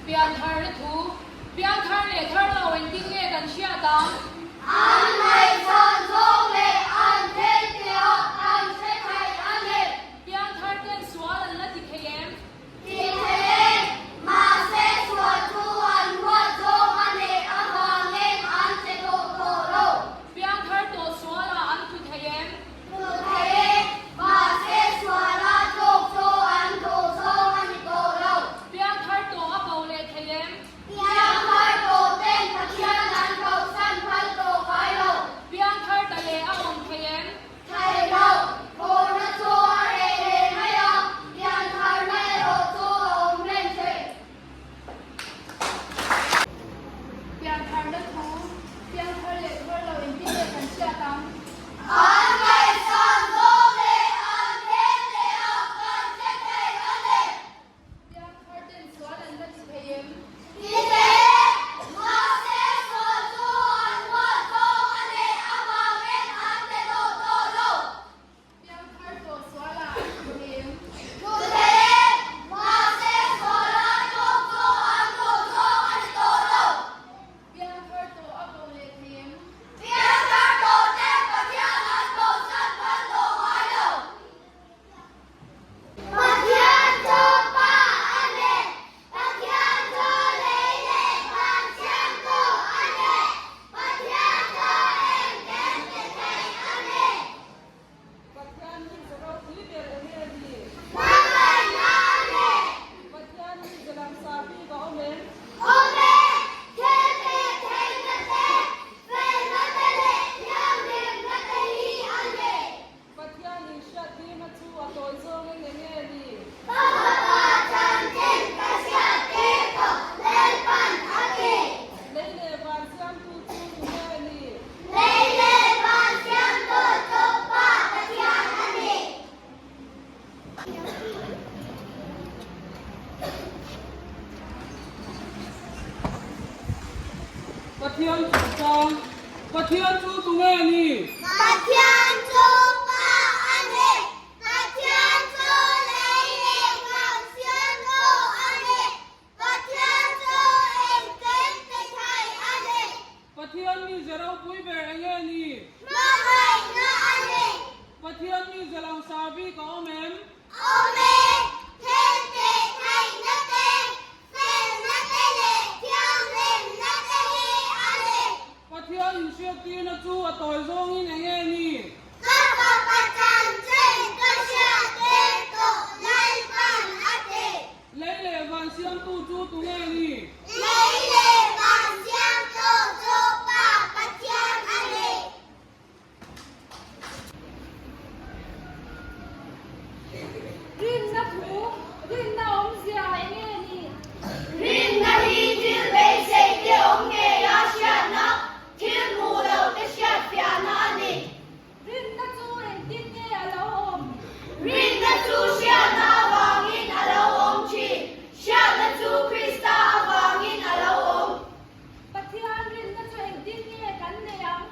Piantharna thu, Piangthar leh thar lo engtin nge kan hriat ang? An ngaihsan zawng leh an thiltihah kan hre thei a ni. Piangthar ten sual an la ti thei em? Ti thei e, mahse sual chu an huat zawng a neih avangin an che tawh tawh lo. Piangthar tawh sualah an tlu thei em? Tlu thei e, mahse suala tlawk chu an duh zawng a ni tawh lo. Piangthar tawh a ko leh thei em? Piangthar tawh ten Pathian an kohsan phal tawh ngai lo. Piangthar ta leh a awm thei em? Thei lo, hawrna chu a reh leh mai a, piantharna erawh chu a awm reng thei. Piantharna thu, piangthar leh thar lo engtin nge kan hriat ang? An ngaihsan zawng leh an then leh a kan hre thei a ni. Piangthar ten sual an la ti thei em? Ti thei e, mahse sual chu an huat zawng a neih avangin an ti tawh tawh lo. Piangthar tawh sualah an tlu thei em? Tlu thei e, mahse suala tlawk chu an duh zawng a ni tawh lo. Piangthar tawh a ko leh thei em? Piangthar tawh te Pathian an kohsan phal tawh ngai lo. Pathian chu Pa a ni. Pathian chu lei leh van siamtu a ni. Pathian chu engkim ti thei a ni. Pathian hi ze ropui ber eng nge ni? Hmangaihna a ni. Pathian hi ze langsar bik a awm em? Awm e! Thil tih theihna te, felna te leh thianghlimna te hi a ni. Pathian in hriat tirna chu a tawi zawngin eng nge ni? Ka fapa chanchin ka hriat tir tawh Lalpan a ti. Lei leh van siamtu chu tu nge ni? Lei leh van siamtu chu Pa Pathian a ni. Pathian chungchang, Pathian chu tu nge ni? Pathian chu Pa a ni. Pathian chu lei leh van siamtu a ni. Pathian chu engkim ti thei a ni. Pathian mize ropui ber eng nge ni? Hmangaihna a ni. Pathian mize langsar bik a awm em? Awm e, thil tih theihna te, felna te leh thianghlimna te hi a ni. Pathian inhriattirna chu a tawi zawngin eng nge ni? Ka fapa chanchin ka hriattir tawh Lalpan a ti. Lei leh van siamtu chu tu nge ni? Lei leh van siamtu chu Pa Pathian a ni. Rinna thu, rinna awmzia eng nge ni? Rinna hi thil beisei te awm ngei a hriatna, thil hmuh loh te hriatfiahna a ni. Rinna chu engtin nge a lo awm? Rinna chu hriatna avangin a lo awm thin. Hriatna chu Krista avangin a lo awm. Pathian rinna chu engtin nge kan nei ang?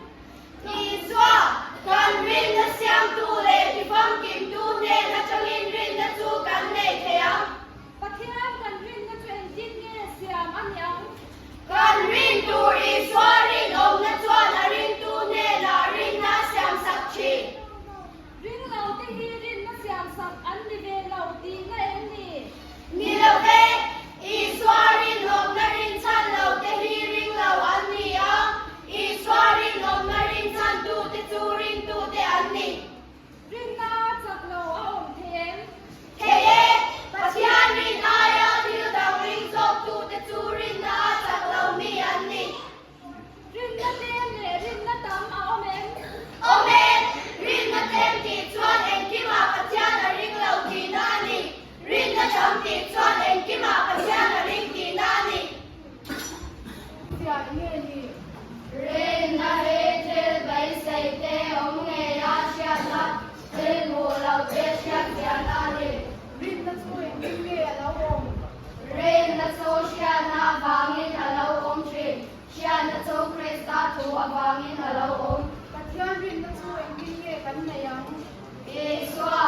Isua, kan rinna siamtu leh tifamkimtu hnen atangin rinna chu kan nei thei ang. Pathian kan rinna chu engtin nge siam a ni ang? Kan rin tur Isua rinawmna chuan a ringtu hnenah rinna a siamsak thin. Ringlo te hi rinna siamsak an ni ve lo tihna em ni? Ni lo ve, Isua rinawmna rinchhan lo te hi ringlo an ni a, Isua rinawmna rinchhantute chu ringtute an ni. Rinna chak lo a awm thei em? Thei e, Pathian rin aia thil dang ring zawktute chu rinna a chak lo mi an ni. Rinna tlem leh rinna tam a awm em? Awm e, rinna tlem tih chuan engkimah Pathian a ring lo tihna a ni. Rinna tam tih chuan engkimah Pathian a ring tihna a ni. Fiah nge ni? Rinna hi thil beisei te awm ngei a hriatna, thil hmuh lo te hriat chian a ni. Rinna chu engtin nge a lo awm? Rinna chu hriatna avangin a lo awm thin. Hriatna chu Krista thu avangin a lo awm. Pathian rinna chu engtin nge kan nei ang? Isua,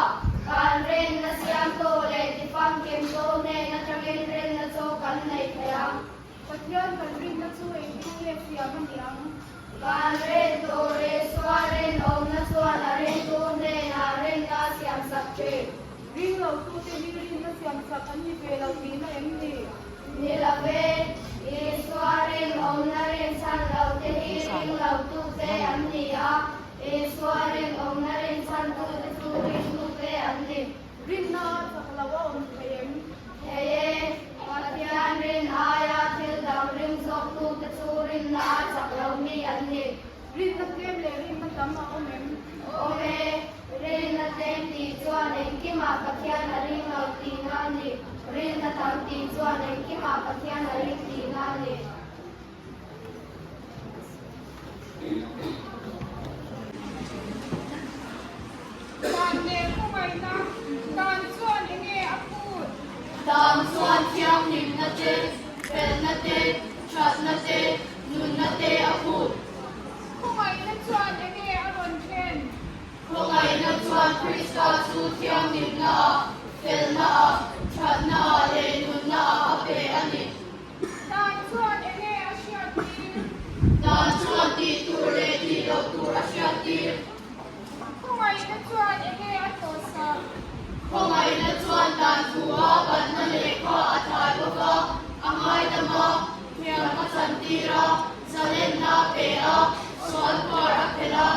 kan rinna siamtu leh tifamkimtu hnen. siamsak an ni ve lo tihna em ni? Ni lo ve, Isua rinawmna rinchhan lote hi ringlotute an ni a, Isua rinawmna rinchhantute chu ringtute an ni. Rinna a chak lo a awm thei em? Thei e, Pathian rin aia thil dang ring zawktute chu rinna a chak lo mi an ni. Rinna tlem leh rinna tam a awm em? Awm e, rinna tlem tih chuan engkimah Pathian a ring lo tihna a ni. Rinna tam tih chuan engkimah Pathian a ring tihna a ni. Dan leh khawngaihna, dan chuan enge a phut? Dan chuan thianghlimna te, felna te, thatna te, nunna te a phut. Khawngaihna chuan enge a rawn thlen? Khawngaihna chuan Krista chu thianghlimna ah, felna ah, thatna ah leh nunna ah a pe a ni. Dan chuan enge a hriattir? Dan chuan tih tur leh tih loh tur a hriattir. Khawngaihna chuan enge a tlawhsak? Khawngaihna chuan dan thu a banna lehkha a tlai bawk a, a ngaidam a, thiam a chantir a, zalenna a pe a, sual par a phelh a,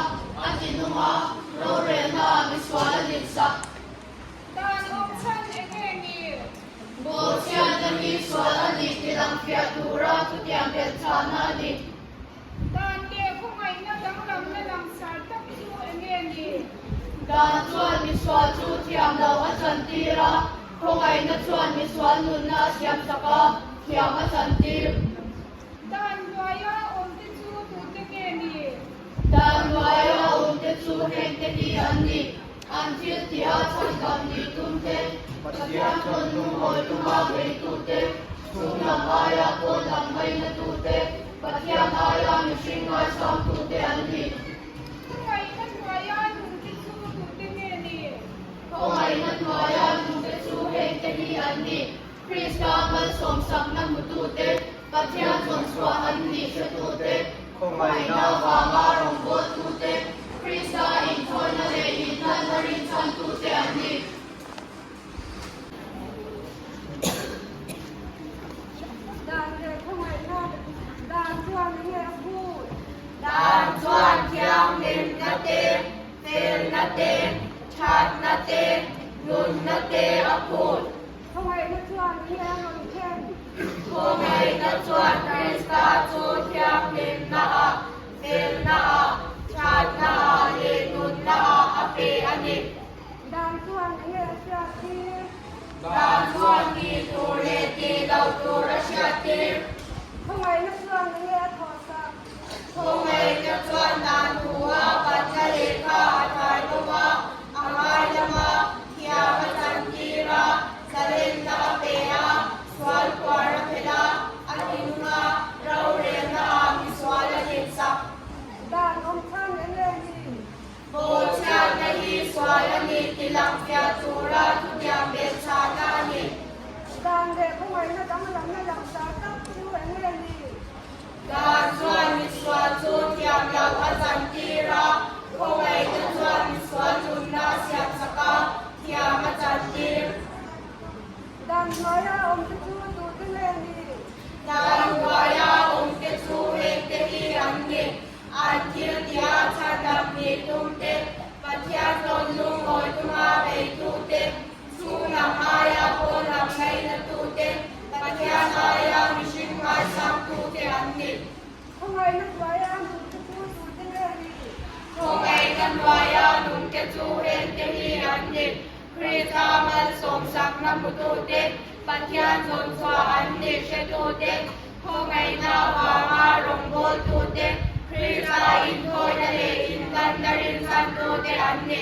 a tinung a, rorelna ah misual a dinsak. Dan awm chhan enge ni? Bawhchhiatna hi sual a nih tilang fiah tura chutiang belhchhahna a ni. Dan leh khawngaihna danglamna langsar tak chu enge ni? Dan chuan misual chu thiam lo a chantir a, khawngaihna chuan misual nunna a siamsak a, thiam a chantir. Dan hnuaia awmte chu tute nge ni? Dan hnuaia awmte chu hengte hi an ni. An thil tiha chhandam nih tum te, Pathian tawn lungawi tuma beitu te, chhung lam aia pawn lam ngaina tu te, Pathian aia mihring ngaisangtu te an ni. Khawngaihna hnuaia nungte chu tute nge ni? Khawngaihna hnuaia nungte chu hengte hi an ni, Krista malsawmsakna hmutute, Pathian zawnchhuah an nih hretute, khawngaihna avanga rawngbawltute, Krista inthawina leh inhlanna rinchhantute an ni. Dan leh khawngaihna dan chuan enge a phut? Dan chuan thianghlimna te, felna te, thatna te, nunna te a phut. Khawngaihna chuan enge a rawn thlen? Khawngaihna chuan Krista chu thianghlimna ah, felna ah, thatna ah leh nunna ah a pe a ni. Dan chuan enge a hriattir? Dan chuan tih tur leh tih loh tur a hriattir. Khawngaihna chuan enge a thawhsak? Khawngaihna chuan dan thu a batna lehkha a thai bawk a, a ngaidam a, thiam a chantir a, zalenna a pe a, sual puar a phelh a, a tinung a, rorelna ah misual a dinsak. Dan awm chhan enge ni? Bawhchhiatna hi sual a ni ti langfiah tura thutiam belhchhahna a ni. Dan leh khawngaihna danglamna langsar tak chu enge ni? Dan chuan misual chu thiam loh a chantir a, khawngaihna chuan misual nunna a siamsak a, thiam a chantir. Dan hnuaia awmte chu tute nge ni? Dan hnuaia awmte chu hengte hi an ni, an thil tia chhandam nih tum te, Pathian tawn lungawi tuma beitu te, Chhung lam aia pawn lam ngainatu te, Pathian aia mihring ngaisangtu te an ni. Khawngaihna hnuaia nungte chu tute nge ni? Khawngaihna hnuaia nungte chu hengte hi an ni, Krista malsawmsakna hmutu te, Pathian zawnchhuah an nih hretu te, khawngaihna avanga rawngbawltu te, Krista inthawina leh inhlanna rinchhantu te an ni.